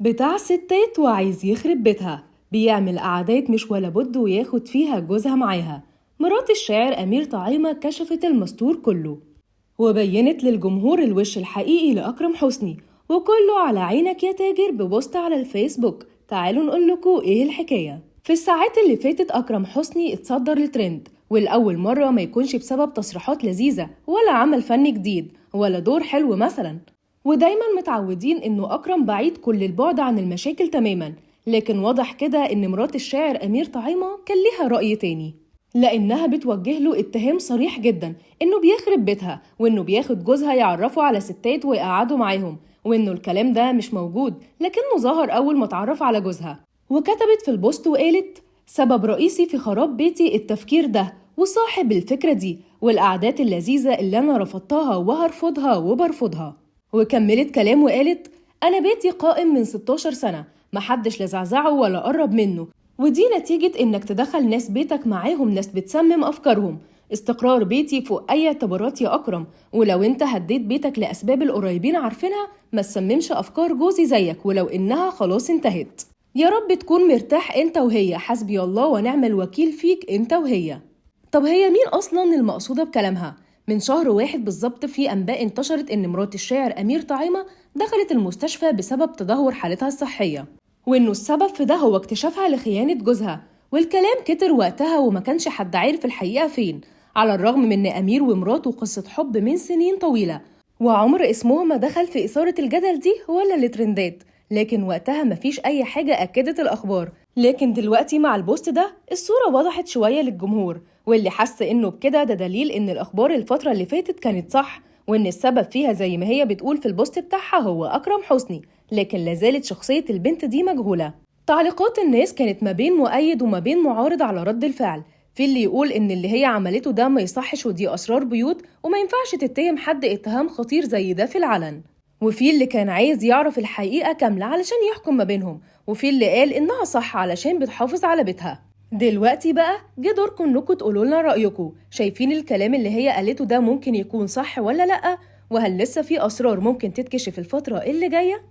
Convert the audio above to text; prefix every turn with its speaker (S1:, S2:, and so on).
S1: بتاع ستات وعايز يخرب بيتها، بيعمل قعدات مش ولا بد وياخد فيها جوزها معاها. مرات الشاعر أمير طعيمة كشفت المستور كله وبينت للجمهور الوش الحقيقي لأكرم حسني، وكله على عينك يا تاجر ببوست على الفيسبوك. تعالوا نقول لكم ايه الحكاية. في الساعات اللي فاتت أكرم حسني اتصدر الترند، والأول مرة ما يكونش بسبب تصريحات لذيذة ولا عمل فني جديد ولا دور حلو مثلا، ودايما متعودين انه أكرم بعيد كل البعد عن المشاكل تماما، لكن واضح كده ان مرات الشاعر أمير طعيمة كان ليها رأي تاني، لأنها بتوجه له اتهام صريح جدا إنه بيخرب بيتها، وإنه بياخد جوزها يعرفه على ستات ويقعدوا معاهم، وإنه الكلام ده مش موجود، لكنه ظهر أول ما اتعرف على جوزها. وكتبت في البوست وقالت: سبب رئيسي في خراب بيتي التفكير ده وصاحب الفكرة دي والقعدات اللذيذة اللي أنا رفضتها وهرفضها وبرفضها. وكملت كلام وقالت: أنا بيتي قائم من 16 سنة، محدش لزعزعه ولا قرب منه، ودي نتيجة إنك تدخل ناس بيتك معاهم ناس بتسمم أفكارهم. استقرار بيتي فوق أي اعتبارات يا أكرم، ولو أنت هديت بيتك لأسباب القريبين عارفينها ما تسممش أفكار جوزي زيك، ولو إنها خلاص انتهت. يا رب تكون مرتاح أنت وهي، حسبي الله ونعم الوكيل فيك أنت وهي. طب هي مين أصلاً المقصودة بكلامها؟ من شهر واحد بالظبط في أنباء انتشرت إن مرات الشاعر أمير طعيمة دخلت المستشفى بسبب تدهور حالتها الصحية، وإنه السبب في ده هو اكتشافها لخيانة جوزها، والكلام كتر وقتها وما كانش حد عارف الحقيقة فين، على الرغم من إن أمير ومراته قصة حب من سنين طويلة وعمر اسمهم ما دخل في إثارة الجدل دي ولا الترندات، لكن وقتها مفيش أي حاجة أكدت الأخبار. لكن دلوقتي مع البوست ده الصورة وضحت شوية للجمهور، واللي حس إنه بكده ده دليل إن الأخبار الفترة اللي فاتت كانت صح، وإن السبب فيها زي ما هي بتقول في البوست بتاعها هو أكرم حسني، لكن لازالت شخصية البنت دي مجهولة. تعليقات الناس كانت ما بين مؤيد وما بين معارض على رد الفعل، في اللي يقول إن اللي هي عملته ده ما يصحش ودي أسرار بيوت وما ينفعش تتهم حد اتهام خطير زي ده في العلن، وفي اللي كان عايز يعرف الحقيقة كاملة علشان يحكم ما بينهم، وفي اللي قال إنها صح علشان بتحافظ على بيتها. دلوقتي بقى جه دوركم إنكم تقولوا لنا رأيكم، شايفين الكلام اللي هي قالته ده ممكن يكون صح ولا لأ؟ وهل لسه في أسرار ممكن تتكشف الفترة اللي جاية؟